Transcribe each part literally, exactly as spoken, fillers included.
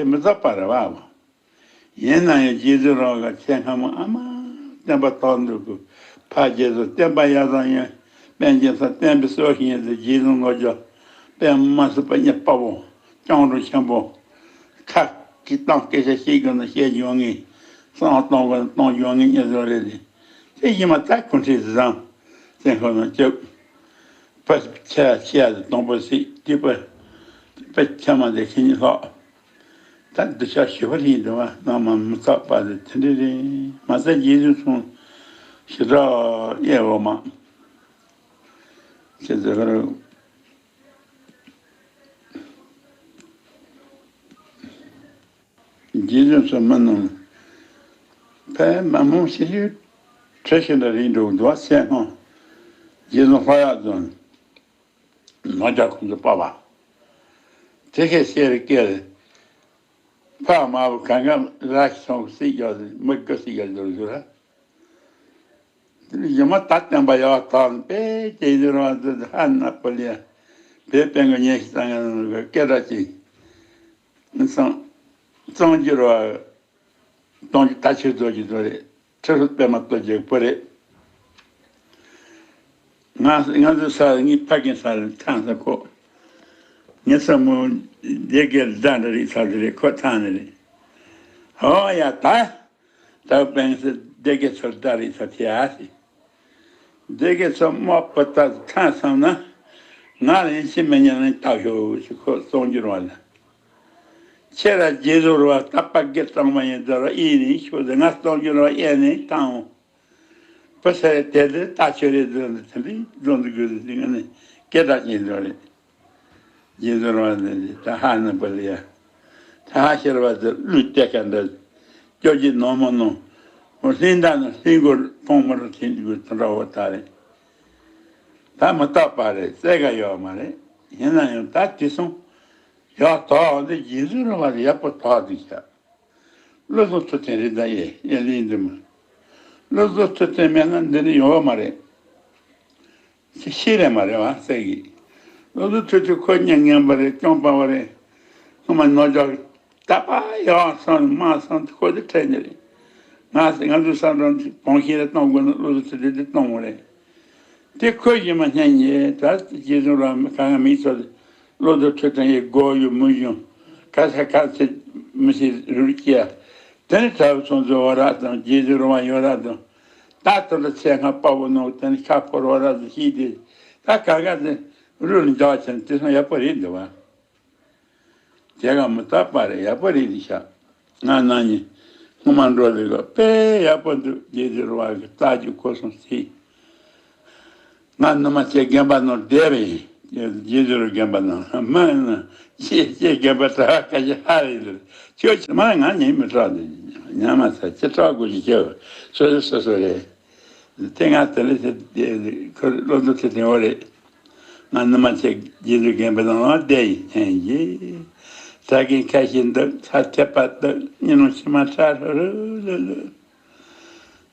དེ་མི་ཚོགས་པ་རེད་བ། ཡིན་ན་ཡང་རྗེ་བཙུན་རང་གི་ཆེད་མངགས་མོ་ཨ་མ་བསྟན་པ་དར་འདུག་གི། ཕ་རྗེས་སུ་བསྟན་པ་ཡར་དང་ཡང་པཎ་ཆེན་ས་བསྟན་པའི་སྲོག་ཤིང་ཡིན་ཟེར་རྗེ་བཙུན་ལོ་རྒྱུ་དཔེ་མ་སྲིད་པ་གཉེར་དཔའ་བོ། སྐྱོང་གྲོགས་ཆེན་པོ། ཁ་གི་སྟངས་སྐད་ཆ་བཤད་དགོས་ན་བཤད་འཇོག་ངེས། བསམ་བློ་གཏོང་དགོས་ན་གཏོང་འཇོག་ངེས་གཉེར་བཟོ་རེད་དེ། དེ་ཡིན་མ་ད་གུང་ཁྲན་བཟང་བཙན་ཁོ་ན་སྐྱབས། ཕ་ཆ་ཆ་དང་པོ་སྲིད་དེ་པ་པ་ཆ་མ་དེ་ཁྱེད་གཉིས་ལྷག་ད་འདི་ཆ་ཞི་བ་ཡིན་འདུག་བ་ནང་མ་མི་ཚགས་པ་དེ་དེ་འདྲ་རེད། མ་ཚད་རྗེས་སུ་སོང་ཞི་དྲག་གཡས་འོག་མ་ཁྱེད་ཚོ་ཧ་རུ། རྗེ་བཙུན་སོགས་མི་རྣམས་ཕལ་མ་མང་ཤེས་ཡོད་ཁྲི་ཤི་འདྲ་རིང་འགྲོ་འདུག་སེམས་ཁོང་རྗེ་བཙུན་ལྷོ་ཡག་རྫོང་ནོར་རྒྱ་ཁོང་ཚོ་པ་བ་དེ་ཁའི་ཤེས་རིག་སྐད་ཕ་མ་བུ་གང་ག་ར་ཤི་སོང་སྲིད་ཡོད་མི་དགུ་སྲིད་ཡོད་འདུག་ཟེར། ཡུལ་མ་ད་བསྟན་པ་ཡག་ཐག་པས་དེ་ཡུལ་རང་དུ་ཧ་ན་པ་ལི་ཡ་བོད་པའི་ངོ་ཉེ་ཞིག་དང་ངའི་སྐད་གྲགས་ཅིག་གཙང་གཙང་རྒྱུ་ར་གཏོང་རྒྱུ་ད་ཆོས་རྫོགས་ཀྱི་རྫོགས་རེད། ཁྲི་ཧྲུ་པད་མ་གཏོ་རྒྱུ་པོ་རེད། ང་ང་ཚོ་ས་ངའི་ཕ་རྒན་ས་ལ་ཐང་ས་ཁོ་ངའི་ས་མོ་སྡེ་དགེ་ཟླ་འདྲ་རེད་ས་དེ་རེད་ཁོ་ཐང་ནི་རེད། ཧོ་ཡ་ད། ད་པན་སི་སྡེ་དགེ་ཚོ་ད་རེད་ས་དེ་ཨ་སི། སྡེ་དགེ་ཚོ་མོ་པོ་ཏ་ཐང་སམ་ན་ང་ལ་ཡིན་ཕྱི་མི་ཉན་ནས་ལྟ་ཤོག་ཞིག་ཁོ་གཏོང་རྒྱུ་རང་ལ། ཁྱེད་ར་རྗེས་ཟོར་བ་ད་པ་དགེ་གཙང་མ་ཡིན་ད་ར་ཨི་ནས་ཤོག་ཟེར་ང་གཏོང་རྒྱུ་རང་ཨེ་ནས་བཏང་འོང་། བུ་ས་རེ་དེ་དེ་ལྟ་ཆོས་རེ་འདོན་འདི་དེ་འདི་འདོན་འདི་དགོས་འདི་ང་ནི་སྐད་གྲགས་ཅན་འདོན་རེད། རྗེ་བཙུན་རང་ལ་ད་ཧ་ནི་པ་ལ་ཡ། ད་ཧ་ཤེར་བ་དེ་ཀླུ་སྟེ་ཁ་འདྲ། སྐྱོ་གྱི་ནོ་མོ་ནོ། ཧོ་ལྷིང་ད་ནི་ལྷིང་གོ་ཕོང་མོ་རུ་ཐིན་དགོས་དོན་འདྲ་བོ་ད་རེད། ད་མི་རྟག་པ་རེད་བཙལ་ག་ཡོད་མ་རེད། ཡིན་ན་ཡང་ད་དེ་སོང་། ཡག་ཐོག་འདི་རྗེ་བཙུན་རང་ལ་ཡག་པོ་ཐོག་འདུག་ཤག་བློ་བཟང་ཐུབ་བསྟན་རེད་ད་ཡེ་ཡེ་ལིན་འདི་མ། བློ་བཟང་ཐུབ་བསྟན་མེད་ན་འདི་ནི་ཡོང་བ་མ་རེད། ཤི་ཤི་རེད་མ་རེད་བ་ཟེར་གི། བློ་བཟང་ཐུབ་བསྟན་ཁོ་སྙིང་ངན་པ་རེད་སྐྱོན་སྤངས་པ་རེད། སྔོན་མ་ནོར་འཇོག་ད་པ་ཡག་སོང་མ་སོང་ཁོ་དེ་ཁྲེལ་ནི་རེད། ང་ང་ཚོའི་བསམ་བློ་གོང་ཤེས་རེ་གཏོང་དགོས་ན་བློ་བཟང་ཐུབ་བསྟན་དེ་གཏོང་དགོས་རེད། དེ་ཁོས་ཡིན་མ་སྙན་ཉེ་ད་རྗེ་བཙུན་རང་མི་གང་ག་མི་ཚོ་བློ་བཟང་ཐུབ་བསྟན་ཡི་སྒོ་ཡུ་མུ་གཞུང་ག་ས་ག་ཚེ་མི་ཤེས་རུལ་སྐྱེ། དེ་ནི་གྲྭ་བ་ཚོ་ཚོ་བ་ར་དང་རྗེ་བཙུན་རང་བ་ཡོད་ར་དང་ད་ལྟ་ལ་ཚེ་སྔ་དཔའ་བོ་ནོ་དེ་ནི་ཤ་ཕོར་བ་ར་དང་ཤེས་དེ་ད་ག་ག་དེ་རུལ་འཇག་ཆེན་དེ་སང་ཡག་པོ་རེད་འདུག་བ། དེ་ག་མི་རྟག་པ་རེད་ཡག་པོ་རེད་འདི་ཤག་ང་ན་ནི་སྔོན་མ་འགྲོ་ལེ་ག་དཔེ་ཡག་པོ་འདུག་རྗེ་བཙུན་རང་བ་གི་རྟ་རྒྱུག་ཁོ་སོང་སྲིད། ང་ནུ་མ་ཁྱེད་རྒན་པ་ནོར་བསྡད་པས་རྗེས་ཟུར་རྒན་པ་ནང་མ་ཡིན་ན་ཁྱེད་ཁྱེད་རྒན་པ་གྲྭ་བ་སྐད་ཆ་ཧ་རེད་ཟེར། ཁྱོད་ཁྱེད་མ་ང་ཉན་མི་སྐྲག་འདི་ཉན་མ་ཚར་ཁྱེད་སྐྲག་དགོས་ཀྱི་ཁྱེད་སོ་སོ་སོ་སོ་རེད། དེ་ང་དེ་ལས་ཁྱེད་ཁོ་བློ་འདུག་ཁྱེད་དེ་འོ་རེད། ང་ནུ་མ་ཁྱེད་རྗེས་ཟུར་རྒན་པ་ནང་ལ་བསྡད་ཡིན་ཐེན་གྱིས། ད་གིན་ཁ་ཤས་འདུག་ཚ་ཐེབས་པ་འདུག་ཉིན་རུང་ཕྱི་མ་ཁྲ་ཧྲ་རུ་ལུ་ལུ།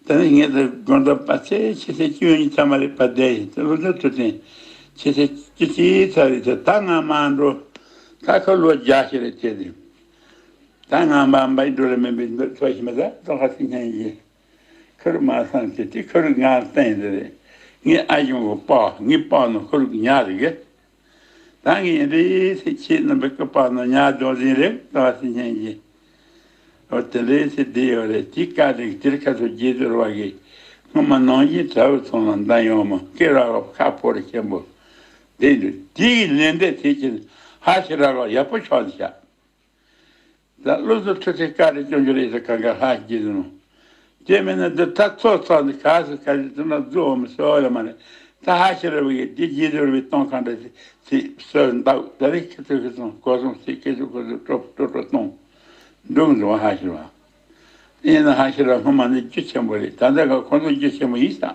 དེ་ནས་ངས་དེ་དགོན་པ་པ་ཚེ་ཆེ་ཚེ་བཅུ་གཉིས་ཐ་མ་རེད་པ་བསྡད་ཡིན་དེ་བློ་བཟང་ཐུབ་བསྟན་ཆེ་ཚེ་བཅུ་གཅིག་ཚར་རེད་དེ་ད་ང་མ་འགྲོ་ད་ཁ་ལོ་བརྒྱ་ཞིག་རེད་དེ་དེ་ད་ང་མ་འབའ་འགྲོ་ལ་མིན་པའི་འདོད་ཐོ་ཞིག་མ་ད་ཏོ་ཁ་སི་ཉན་ཡིན་ཁུ་རུ་མ་སང་དེ་དེ་ཁུ་རུ་ང་བསྟན་དེ་རེད་ངའི་ཨ་ཞང་གི་པ་ངའི་པ་ནོ་ཁུ་རུ་ཉག་རེད་གི་ད་ངས་རེད་ཟེར་ཁྱེད་རྣམ་པའི་སྐུ་པར་ནང་ཉག་རྡོ་འཛིན་རེད་ད་ཟེར་མཁན་གྱི། འོ་དེ་འདྲའི་ཚེ་འདི་ཡོད་རེད་དེ་བཀའ་དྲིན་དེར་ཁ་ཐུག་རྗེ་བཙུན་ར་བ་གིས་སྔོན་མ་ནང་བཞིན་གྲྭ་བའི་ཚོགས་ལ་འདམ་ཡོང་མ་སྐད་རག་ལ་ཁ་ཕོར་ཆེན་པོ་འདི་འདུག་དེ་ཡི་ལན་འདེབས་དེ་ཕྱིར་ཧ་ཤི་ར་ལ་ཡག་པོ་ཆགས་འདུག་ཤག་ད་བློ་བཟང་ཐུབ་བསྟན་བཀའ་དྲིན་སྐྱོང་རྒྱུ་རེད་ཟེར་གང་ག་ཧ་ཤི་རྒྱུ་ནོ། དེ་མིན་ན་འདི་ད་ཚོགས་ཚོགས་འདི་ག་ཟེར་ག་ཟེར་དུ་ན་རྫུ་འོ་མི་སོ་ལ་མ་རེད། ད་ཧ་ཤི་ར་བའི་འདི་རྗེས་ཟུར་བའི་གཏོང་གང་འདྲ་ཟེར་སོ་འདག་ད་རེས་ཁྱེད་ཚོ་ཁྱེད་ཚོ་གོ་སོང་ཟེར་ཁྱེད་ཚོ་ཁོ་ཚོ་སྤྲོ་སྤྲོ་སྤྲོ་གཏོང་འདུག་འདུག་ཧ་ཤི་ར་བ། ཡིན་ན་ཧ་ཤི་ར་སྔོན་མ་ནི་རྒྱུ་ཆེན་པོ་རེད་ད་ལྟ་ག་ཁོ་ཚོ་རྒྱུ་ཆེན་པོ་ཡིན་ས་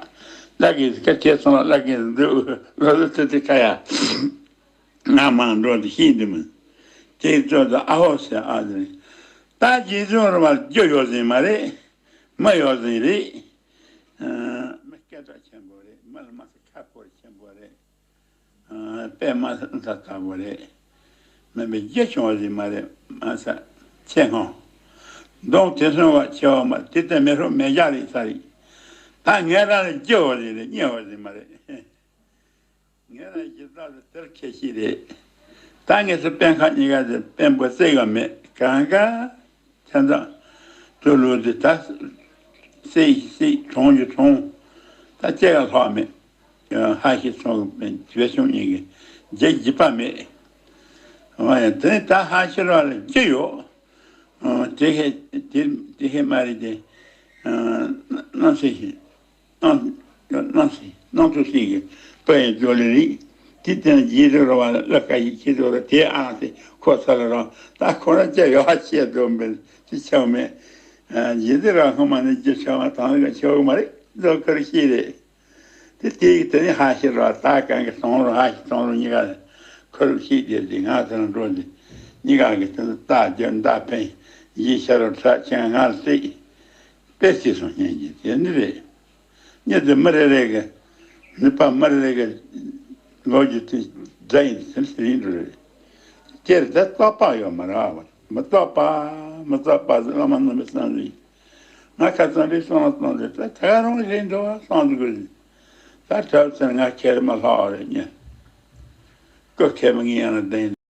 ལ་གིན་ཁ་ཁྱེད་ཚོ་ལ་ལ་གིན་འདུག་ལ་ལ་ཚེ་དེ་ཁ་ཡ། ང་མང་འགྲོ་འདི་ཤེས་འདི་མིན། དེའི་ཚོད་དུ་ཨ་ཧོ་ཟེར་ཨ་ཟེར། ད་རྗེ་བཙུན་རིན་པོ་ཆེ་རྒྱུ་ཡོད་ཟིན་མ་རེད། མི་ཡོད་ཟིན་རེད། མི་སྐད་གྲགས་ཆེན་པོ་རེད། མི་ལ་མ་ཟེར་ཁ་ཕོར་ཆེན་པོ་རེད། དཔེ་མ་ཟེར་ཨ་ས་དཀར་པོ་རེད། མིན་པའི་རྒྱུ་བྱུང་བ་ཟིན་མ་རེད་མ་ཟེར། ཆེ་སྔོན། མདོང་དེ་སོང་བ་ཆེ་བ་མ་དེ་ལྟ་མེ་ཧྲོ་མེ་རྒྱ་རེད་ས་རེད། ད་ངས་རང་ལ་སྐྱོ་བ་རེད་རེད་སྙན་བ་རེད་མ་རེད། ངས་རང་གཞི་བདག་ལ་དེར་ཁྱད་ཤིག་རེད། ད་ངས་སུ་པན་ཁ་གཉིས་ཀ་དེ་པན་པོ་བརྩེ་ག་མེད་གང་ག་ཆ་འདང་དུ་ལུ་དེ་ད་སེ་སེ་གྲོང་གི་གྲོང་ད་སྐྱེ་ག་ལྷག་མེད། ཧ་ཤི་ཚོང་གི་བེ་ཆུང་གཉིས་ཀྱི་རྒྱལ་གྱི་པ་མེད། ཨ་ཡང་དེ་ནི་ད་ཧ་ཤི་ར་ལ་སྐྱེ་ཡོད། དེ་ཧེ་དེ་དེ་ཧེ་མ་རེད་དེ། གནམ་སེ་ཤི་གནམ་གནམ་སེ་གནམ་ཐུག་སེ་གི་པ་ཡི་ཇོ་ལི་རིག་དེ་དེ་ན་རྗེས་སུ་ར་བ་ལ་ཀ་ཡི་ཁྱི་དོ་ར་དེ་ཨང་སེ་ཁོ་ས་ལ་ར་ད་ཁོ་ར་སྐྱེ་ཡོད་ཧ་ཤི་དོ་མེད་དེ་ཆག་མེད། རྗེས་སུ་ར་ཧ་མ་ནི་རྒྱུ་ཆག་མ་དང་ལ་ཀ་ཆག་མ་རེད་དོ་ཁར་ཤི་རེད། དེ་དེ་ཡིག་དེ་ནི་ཧ་ཤི་ར་ད་གང་གི་སྟོང་རུ་ཧ་ཤི་སྟོང་རུ་གཉིས་ཀ་ཁུར་ཤི་དེ་དེ་ང་དེ་ན་འགྲོ་དེ་གཉིས་ཀ་གི་དེ་ནི་རྟ་རྒྱུ་མདའ་འཕེན་ཡིད་ཤ་རུ་ཁྲག་ཆེན་ང་སྲིད་དཔེ་སྲིད་སོང་སྙན་གྱི་དེ་ནི་རེད། གཉིས་དེ་མི་རེ་རེ་གི་ནུས་པ་མི་རེ་རེ་གི་ལོ་རྒྱུས་དེ་རྫ་ཡིན་དེ་ནི་རིང་འགྲོ་རེད། དེར་དེ་རྟོགས་པ་ཡོད་མ་རེད་བ། མི་རྟོགས་པ་མི་རྟོགས་པ་བླ་མ་རྣམ་པའི་བསམ་གཟིགས། ང་ཁ་ཚང་རེ་སོང་ལ་སོང་རེ་ད་ད་ག་རང་རེད་འགྲོ་བ་སོང་འདུག་གི་རེད། ད་གྲབས་ཚེ་ང་ཁྱེར་མ་ལྷག་རེད་ཉེ། ཀོ་ཁེ་མ་ངི་ཡང་ལ་བསྟན།